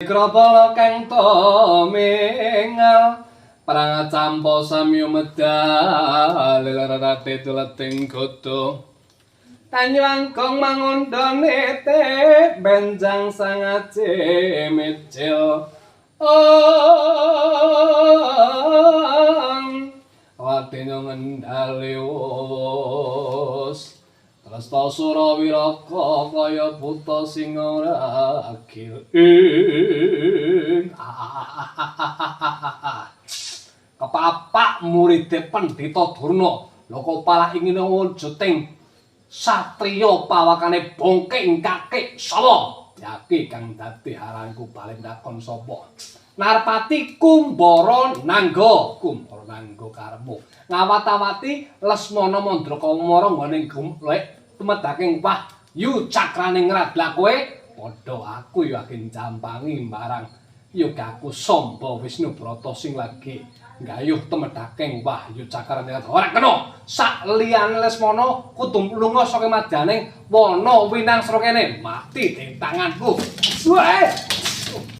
Krapala kang tumingal perang campa samya medal lerate tuleting godo Tanyuangkong mangundane te benjang sangaje mecil ong wadene ngendali wus Tresta Surawiraka kaya buta sing ora agil. Kepapak muride Pendhita Durna, loko palah ingin wujuting satriya pawakane bongking kakek sapa? Yaki kang dadi harangku bali takon sapa? Narpati Kumbara Nangga, Kumbara Nangga karepmu. Ngawat-awati Lesmana Mandrakamara nggone lek tumedaking wahyu cakraning radla kowe padha aku ya age jampangi barang yoga aku Samba Wisnu Brata sing lagi nggayuh tumedaking wahyu cakraning radla. Ora kena sak liyane Lesmana kudu lunga saka madyaning wana winangsra kene mati ing tanganku. Weh!